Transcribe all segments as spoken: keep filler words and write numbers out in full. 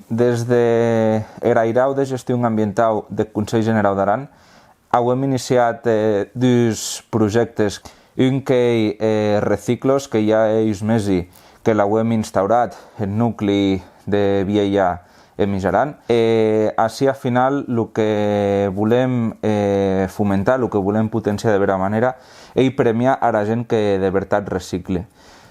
Des de er airau de gestion ambientau deth Conselh Generau d'Aran, auem iniciat, eh, dus projèctes. Un qu'ei, eh, Reciclos, que ja hè uns mesi que l'auem instaurat en nucli de Vielha e Mijaran. E ací, ath final, lo que volem, eh, fomentar, lo que volem potenciar de bèra manèra, ei premiar ara gent que de vertat recicle.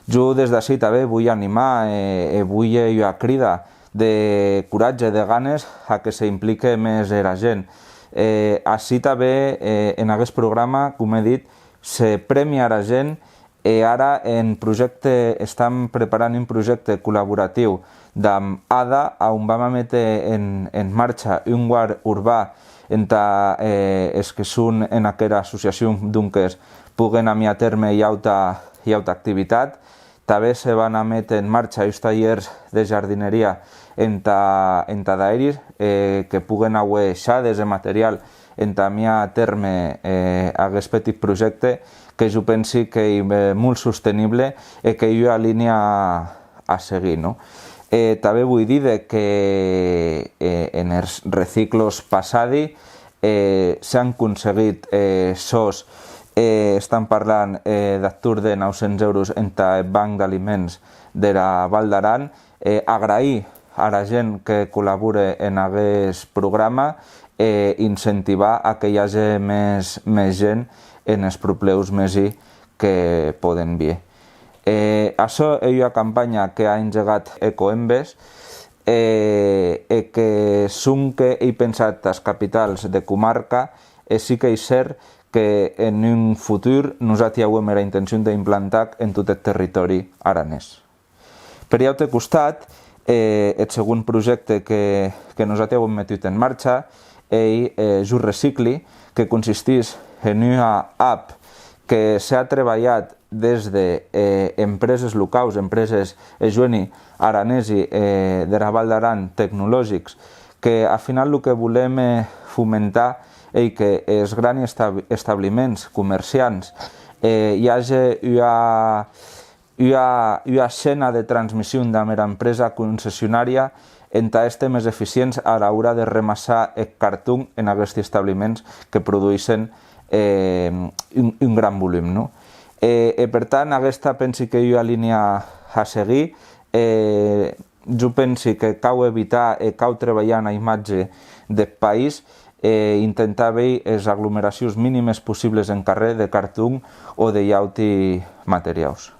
Jo des d'ací tanben voi animar e, e voi hèr ua crida de coratge, de ganes, a que se implique mès era gent. E ací tanben, eh, en aguest programa, com è dit, se premia ara gent, e ara en projècte, estam preparant un projècte collaboratiu damb ADA, a on vam a méter en, en marcha un guard urban entà, eh, es que son en aquera associacion, donques, poguen amiar a tèrme ua auta, ua auta activitat. Tanben se van a méter en marcha uns talhèrs de jardineria entà, entad airi, eh, que poguen auer hèr hades e material entà amiar a tèrme, eh, aguest petit projècte que jo pensi qu'ei, eh, molt sostenible e qu'ei ua linha a seguir, non? E tanben voi díder que, eh, en es reciclos passadi, eh, s'an conseguit, eh, sòs, eh, estam parlant, eh, d'ath torn de nau cents euros entà eth Banc d'Aliments dera Val d'Aran, eh, agraïr ara gent que collabore en aguest programa e incentivar a que i age mès, mès gent enes pròplèus mesi que pòden vier. E açò ei ua campanha que a engegat Ecoembes, e, e que sonque ei pensat tàs capitals de comarca, e sí qu'ei cèrt que en un futur nosati auem era intencion d'implantac en tot eth territòri aranés. Per un aute costat, eh, eth segon projècte que, que nosati auem metut en marcha ei, eh, Jo Recicli, que consistís en ua app que s'a trebalhat des de, eh, empreses locaus, empreses, eh, joeni aranesi, eh, dera Val d'Aran, tecnologics, que ath final lo que volem, eh, fomentar ei que es grani estab-, establiments, comerciants, eh, i age ua, ua, ua chaîna de transmission damb era empresa concessionària entà èster mès eficients ara ora de remassar eth carton en aguesti establiments que produïssen, eh, un, un gran volum, non? E, e per tant, aguesta pensi qu'ei ua linha a seguir. E jo pensi que cau evitar e cau trebalhar ena imatge deth país e intentar veir es aglomeracions minimes possibles en carrèr de carton o de auti materiaus.